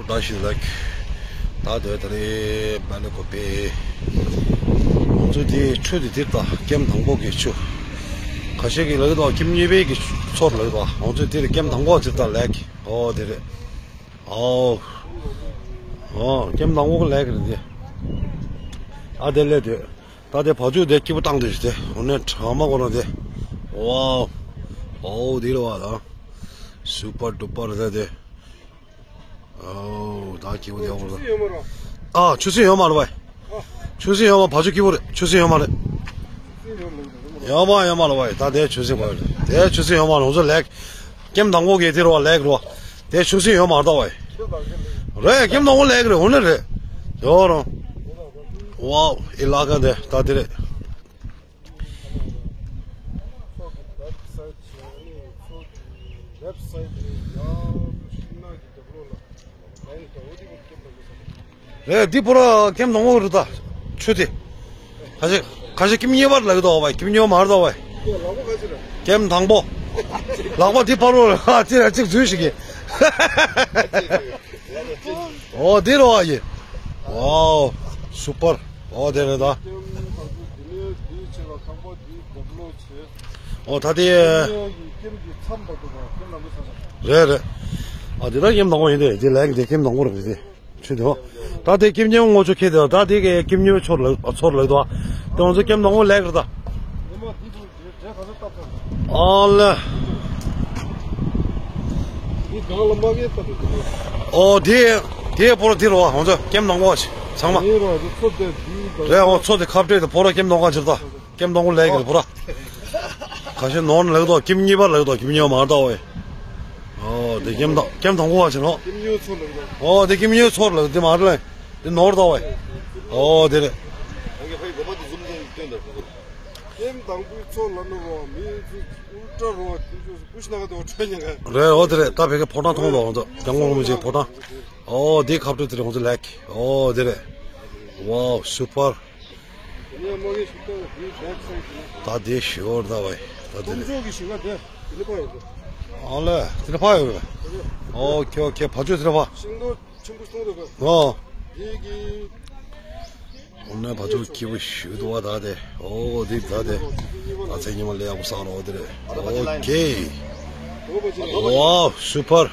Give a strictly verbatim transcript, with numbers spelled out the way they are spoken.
ད་ཞིག་ལགས། ད་དེ་ད་རེས་སྦེལ་ཀོབ་པའི་ང་ཚོ་དེ་ཆུ་དེ་དེར་ད་ཀེམ་དང་པོ་གི་ཆུ། ཁ་ཤས་ཀྱིས་ལབ་ཀྱི་འདུག་ཀེམ་གཉིས་པའི་གི་ཚོར་ལབ་ཀྱི་འདུག་ང་ཚོ་དེར་ཀེམ་དང་པོ་དེར་ད་ལགས། ཨོ་དེ་རེད། ཨོ། ཨོ་ཀེམ་དང་པོ་གི་ལགས་རེད་དེ། ཨ་དེ་ལས་དེ། ད་དེ་བ་ཕྱུགས་དེ་སྐྱིད་པོ་བཏང་དེ་ཞིག་དེ་འོ་ནས་གྲང་མ་གོ་ན་དེ། ཝའོ། ཨོ་དེ་རེད་བ་ད། སུ་པར་ཌུ་པར་ད་དེ། ཨོ་ད་སྐྱིད་པོ་དེ་འོ་ད། ཨ་ཆུ་སྲིན་ཡོད་མ་རེད་བ། ཆུ་སྲིན་ཡོད་མ་བ་ཕྱུགས་སྐྱིད་པོ་རེད། ཆུ་སྲིན་ཡོད་མ་རེད། ཡོད་མ་ཡོད་མ་རེད་བ། ད་དེ་ཆུ་སྲིན་གོ་ཡོད་དེ་ཆུ་སྲིན་ཡོད་མ་རེད། ང་ཚོ་ལགས། ཀེམ་དང་པོ་གི་དེ་རེད་བ་ལགས་རེད་བ། དེ་ཆུ་སྲིན་ཡོད་མ་རེད་ད་བ། རེད་ཀེམ་དང་པོ་ལགས་རེད་འོ་ན་རེད། ཡོད་རང་། ཝའོ་ཨི་ལ་ཀ་དེ་ད་དེ་རེད། རེད་འདི་པུ་ར་ཀེམ་དང་པོ་རེད་ད། ཆུ་དེ། ཁ་ཤས་ཁ་ཤས་ཀེམ་གཉིས་པར་ལབ་ཀྱི་འདུག་བ། ཀེམ་གཉིས་པ་མ་རེད་ད་བ། ཀེམ་དང་པོ། ལག་པ་འདི་ཕར་རོ་ལ་ཧ་ཅི་ར་གཅིག་འཛུལ་ཞིག་གི། ཨོ་འདི་རོ་ཨ་ཡེ། ཝའོ། སུ་པར། ཨོ་དེ་རེད་ད། ཨོ་ད་དེ། རེད་རེད། ཨ་འདི་ད་ཀེམ་དང་པོ་ཡིན་དེ་འདི་ལགས་འདི་ཀེམ་དང་པོ་རེད་དེ། ཆུ་དེ་ད་དེ་ཀེམ་ཉེ་ངོ་ཆུ་ཁེ་དེ་ད་དེ་གི་ཀེམ་ཉེ་ཚོར་ལ་ཚོར་ལ་དོ། དེ་ང་ཚོ་ཀེམ་དང་པོ་ལགས་རེད་ད། ཨ་ལ། འདི་སྒང་ལ་མ་གས་ལྟ་དུས། ཨོ་དེ་དེ་པོ་ར་དེ་རོ་ང་ཚོ་ཀེམ་དང་པོ་ཚང་མ། དེ་རོ་དེ་ཚོ་དེ་དེ་རེད། ཨོ་ཚོ་དེ་ཁ་བྲལ་དེ་པོ་ར་ཀེམ་དང་པོ་ཕྱིར་ད། ཀེམ་དང་པོ་ལགས་ཀྱི་པོ་ར། ཁ་ཤས་ནོར་ལགས་དོ་ཀེམ་གཉིས་པ་ལགས་དོ་ཀེམ་གཉིས་པ་མ་ལྟ་བས། ཨོ་དེ་ཀེམ་དང་ཀེམ་དང་པོ་བ་ཕྱིར་ནོ། ཀེམ་ཉོ་ཚོ་ལགས་དོ། ཨོ་དེ་ཀེམ་ཉོ་ཚོ་ལགས་དེ་མ་ལགས། དེ་ནོར་ལྟ་བས། ཨོ་དེ་རེད། ཀེམ་དང་པོའི་ཚོ་ལ་ནོར་བ་མི་ཚོ་ཨུལ་ཊྲ་རོ་བ་དེ་ཚོ་ཀུ་ཤི་ན་ག་དེ་བ་ཁྲོད་ཉན་ག་རེད། ཨོ་དེ་རེད། ད་བེ་ག་ཕོ་བྲང་མཐོང་དོ་ང་ཚོ་རྒྱང་མོ་མི་ཅིག་ཕོ་བྲང་། ཨོ་དེ་ཁ་བྲལ་དེ་རེད་ང་ཚོ་ལགས། ཨོ་དེ་རེད། ཝའོ་སུ་པར། ད་དེ་ཞོར་ད་བས་ད་དེ་རེད། ཨ་ལས་དེ་ཕ་ཡོད་རེད། ཨོ་ཁེ་ཨོ་ཁེ་བ་ཕྱུགས་དེ་ཕ། ཨོ། ཨོ་ན་བ་ཕྱུགས་སྐྱིད་པོ་ཞུ་དུ་བ་ད་དེ། ཨོ་དེ་ད་དེ། ད་ཚེ་ཉི་མ་ལས་ཡག་པོ་བསགས་རོགས་དེ་རེད། ཨོ་ཁེ། ཝའོ་སུ་པར།